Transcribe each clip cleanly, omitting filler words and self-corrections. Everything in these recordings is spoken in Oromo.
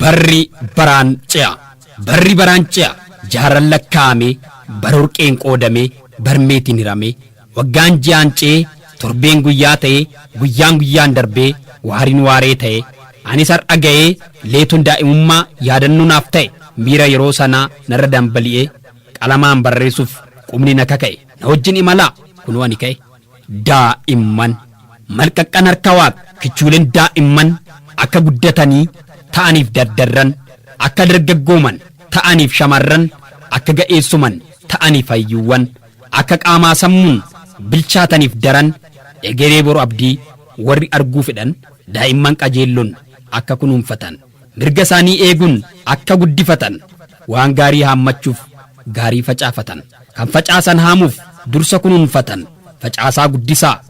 Barri baraan ce'a. Barri baraan ce'a. Jaarran lakkaa'amee, barorqeen qoodamee, barmeetiin hiramee, waggaan ji'aan ce'ee, torbeen guyyaa ta'ee, guyyaan guyyaan darbee, waariin waaree ta'ee, anis har'a ga'ee leetuun daa'imummaa yaadannoo naaf ta'e, miira yeroo sanaa narra dambali'ee, qalamaan barreessuuf qubni na kaka'e. Na wajjin imalaa kunoo ani ka'e. Daa'imman malqaqqan harka waaq kichuuleen daa'imman akka guddatanii ta'aniif dardarran, akka dargaggooman ta'aniif shamarran, akka ga'eessuman ta'aniif hayyuuwwan, akka qaamaa sammuun bilchaataniif daran, egeree boru abdii warri arguu fedhan daa'imman qajeelloon akka kunuunfatan, mirga isaanii eeguun akka guddifatan, waan gaarii haammachuuf gaarii facaafatan, kan facaasan haamuuf dursa kunuunfatan, facaasaa guddisaa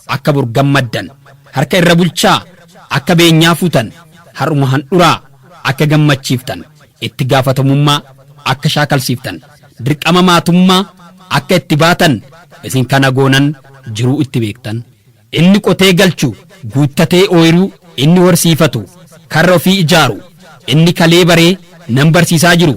akka bor gammaddan, harka irra bulchaa akka beenyaa fuutan, har'uma handhuraa akka gammachiiftan, itti gaafatamummaa akka shaakalsiiftan, dirqama maatummaa akka itti baatan, isin kana goonan jiruu itti beektan. Inni qotee galchu guuttatee ooyiruu, inni horsiifatu karra ofii ijaaru, inni kalee baree nan barsiisaa jiru,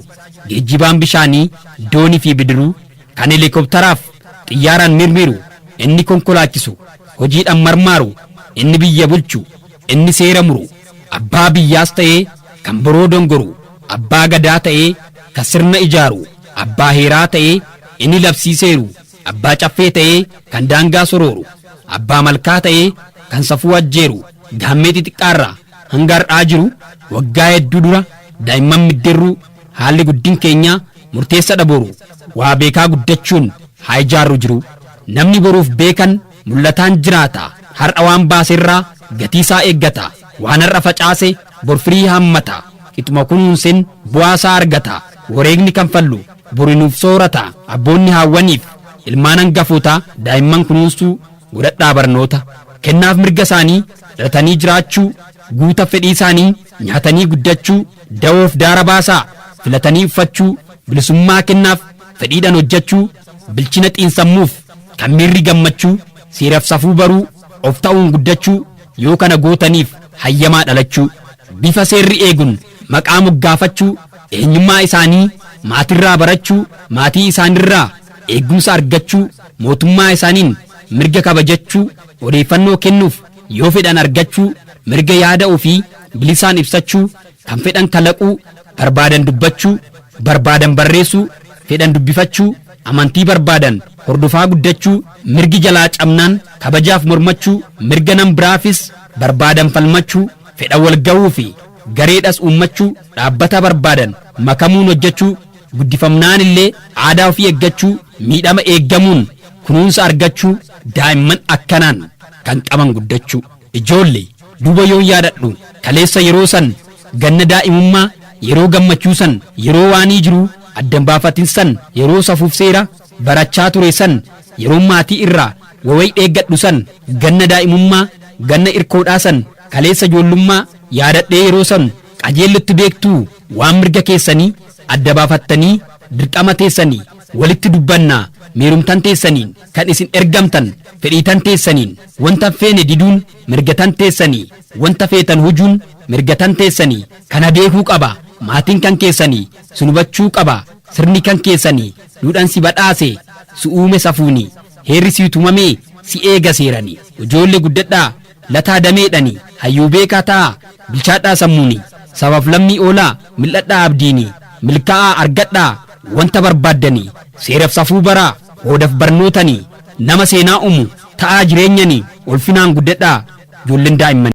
geejjibaan bishaanii doonii fi bidiruu, kan helikooптaraaf xiyyaaraan mirmiru, inni konkolaachisu hojiidhaan marmaaru, inni biyya bulchu, inni seera muru, abbaa biyyaas ta'ee kan boroo dongoru, abbaa gadaa ta'ee kan sirna ijaaru, abbaa heeraa ta'ee inni labsiiseeru, abbaa caffee ta'ee kan daangaa sorooru, abbaa malkaa ta'ee kan safuu ajjeeru, gaammee xixiqqaarraa hanga har'aa jiru, waggaa hedduu dura daa'imman middirruu haalli guddin keenyaa murteessa dhaboru, waa beekaa guddachuun haa ijaarru jiru. Namni boruuf beekan mul'ataan jiraata, har'a waan baaserraa gatii isaa eeggata, waan har'a facaase bor firii haammata, qixuma kunuunseen bu'aa isaa argata, wareegni kanfallu borinuuf soorata. Abboonni haawwaniif ilmaan hangafootaa daa'imman kunuunsuu godhadhaa barnoota kennaaf, mirga isaanii dhalatanii jiraachuu, guuta fedhii isaanii nyaatanii guddachuu, da'oof daara baasaa filatanii uffachuu, bilisummaa kennaaf fedhiidhaan hojjechuu, bilchina xiinsammuuf kan miirri gammachuu, seeraaf safuu baruu, of ta'uun guddachuu, yoo kana gootaniif hayyamaa dhalachuu, bifa seerri eeguun maqaa moggaafachuu, eenyummaa isaanii maatirraa barachuu, maatii isaanirraa eegumsa argachuu, mootummaa isaaniin mirga kabajachuu, odeeffannoo kennuuf yoo fedhan argachuu, mirga yaada ofii bilisaan ibsachuu, kan fedhan kalaquu, barbaadan dubbachuu, barbaadan barreessuu, fedhan dubbifachuu, amantii barbaadan hordofaa guddachuu, mirgi jalaa cabnaan kabajaaf mormachuu, mirga nam biraafis barbaadan falmachuu, fedhan walga'uu fi gareedhas uummachuu, dhaabbata barbaadan makamuun hojjechuu, guddifamnaan illee aadaa ofii eeggachuu, miidhama eeggamuun kunuunsa argachuu, daa'imman akkanaan kan qaban guddachuu. Ijoollee duuba yoon yaadadhu kaleessa yeroo san ganna daa'imummaa, yeroo gammachuu san, yeroo waanii jiru addan baafatin san, yeroo safuuf seera barachaa ture san, yeroo maatii irraa waway dheeggadhu san, ganna daa'imummaa, ganna irkoodhaa san, kaleessa ijoollummaa yaadadhee yeroo san qajeellotti beektuu waan mirga keessanii adda baafattanii dirqama teessanii walitti dubbannaa, meerumtan teessaniin kan isin ergamtan, fedhiitan teessaniin wanta feene diduun mirgatan teessanii, wanta feetan hujuun mirgatan teessanii, kana beekuu qaba maatiin kan keessanii, sun hubachuu qaba sirni kan keessanii, duudhaan si badhaase si uume safuuni, heerri si tumamee si eega seeranii. Ijoollee guddadhaa lataa dameedhani, hayyuu beekaa ta'aa bilchaadhaa sammuuni, sabaaf lammii oolaa mil'adhaa abdiini, milkaa'aa argadhaa wanta barbaaddanii, seeraaf safuu baraa hoodaf barnootanii, nama seenaa uumu ta'aa jireenyanii, ulfinaan guddadhaa ijoolleen daa'immanii.